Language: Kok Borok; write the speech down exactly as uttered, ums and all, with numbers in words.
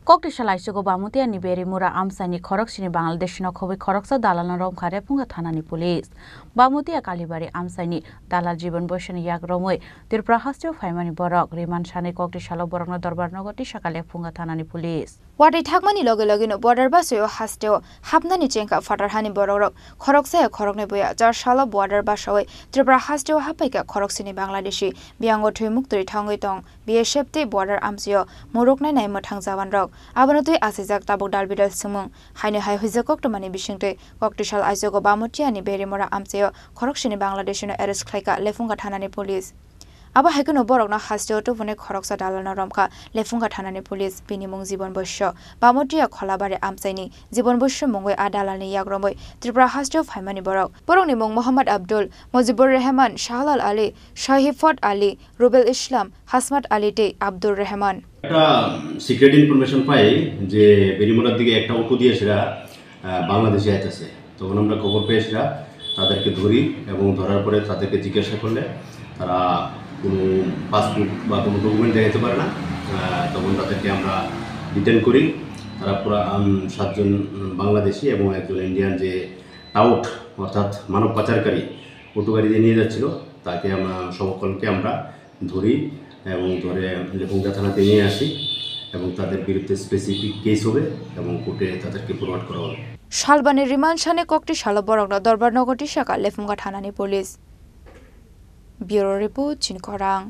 Koktwisa laisogo Bamutiani Berimura amchaini khoroksini Bangladeshi no khobwi khoroksa dalalno romkha Rephunga thanani police. Bamutiya Kalibari amchaini dalal Jibon Boisoni yak romwi Tripura hasteo phaimani borok remand sanwi koktwisalo borokno dorbar nogo tisaka Lephunga thanani police. Watwi thakmani loge logeno border basoi o hasteo hapnani chengkha phatar hani borokrok khoroksa ya khoroknwi boya char salo border basawi Tripura hasteo haphaikha khoroksini Bangladeshi biyango thwi muktwi thangwi tong. B S F tei border amchaio muruknai nai mwthang jawanrok. Abono twi achijak tabuk dalbidal swngmung. Haino hai huijak koktwmani bisingtwi koktwisal aisogo Bamutiani Berimura amchaio khoroksini Bangladeshino arrest khlaikha Lephunga thanani police. Abo hai kheno borokno hasteo tubunai khoroksa dalalno romkha Lephunga thanani police, bini mung Jibon Boisyo. Bamotiya Kholabari amchaini Jibon Boisyo mungwi a dalalni yak romwi Tripura hasteo phaimani borok. Borokni mung Mohammad Abdul, Mujibur Rehman, Shahlal Ali, Shahifot Ali, Rubel Islam, Hasmat Ali tei Abdur Rehman. একটা secret information পাই যে বেরিমুরার দিকে একটা অটো দিয়ে সেটা আহ, বাংলাদেশে আইতেছে। তখন আমরা খবর পেয়ে সেটা তাদেরকে ধরি এবং ধরার পরে তাদেরকে জিজ্ঞাসা করলে তারা কোনো পাসপোর্ট বা কোনো ডকুমেন্ট দেখাতে পারে না। আহ, তখন তাদেরকে আমরা ডিটেন করি। তারা পুরা আম, সাতজন উম, বাংলাদেশি এবং একজন ইন্ডিয়ান যে টাউট অর্থাৎ মানব পাচারকারী অটো গাড়ি দিয়ে নিয়ে যাচ্ছিল, তাকে আমরা সকলকে আমরা ধরি এবং ধরে লেফুঙ্গা থানাতে নিয়ে আসি এবং তাদের বিরুদ্ধে স্পেসিফিক কেস হবে এবং কোর্টে তাদেরকে ফরওয়ার্ড করা হবে। Salbani remand sani koktwisalo borokno dorbar nogo tisaka Lephunga thanani police. Bureau report, Chini Khorang.